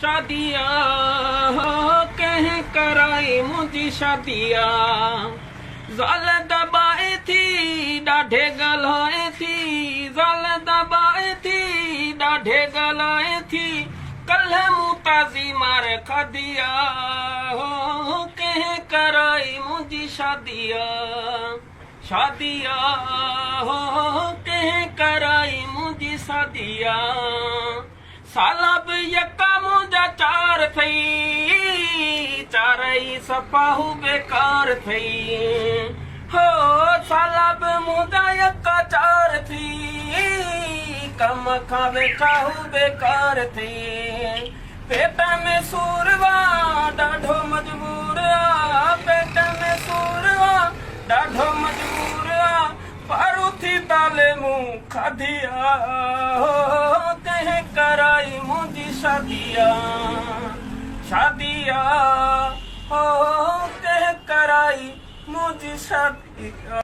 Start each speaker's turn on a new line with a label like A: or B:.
A: شادي آ، ڪنهن ڪرائي منهنجي شادي آ. زال دٻائي ٿي، ڏاڍي ڳالهائي ٿي، زال دٻائي ٿي، ڏاڍي ڳالهائي ٿي، ڪلهه مون تازي مار کاڌي آ، ڪنهن ڪرائي منهنجي شادي آ، شادي آ، ڪنهن ڪرائي منهنجي شادي آ. سالا به يڪا منهنجا چار ٿئي، چارئي صفا هو بيڪار ٿئي. هو سالا به منهنجا يڪا چار ٿي، ڪم کان ويٺا هو بيڪار ٿئي. پيٽ ۾ سور آ ڏاڍو مجبور آ، پيٽ ۾ سور آ ڏاڍو مجبور آ. پاروٿي تالي مون کاڌي آ، ڪنهن ڪرائي منهنجي شادي آ، شادي آ، ڪنهن ڪرائي منهنجي شادي آ.